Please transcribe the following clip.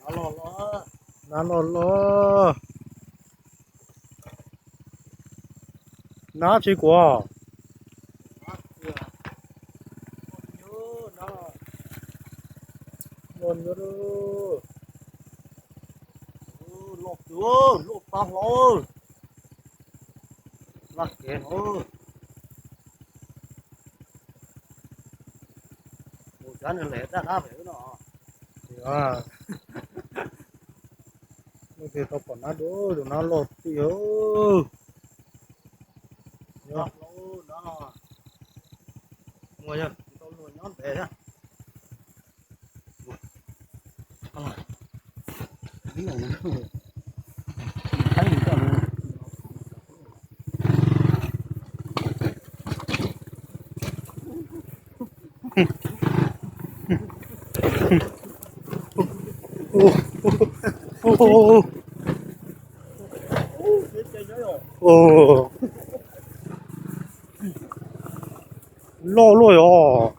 Nab loj loj. Nab tsis kuav. Loj, loj tag hlo. Laj kev no. Mus tsav nws lem daj dab pem no. Leej twg tau pom nab dua, tus nab loj tiag. Nyob ntev thiab. Loj luaj yog.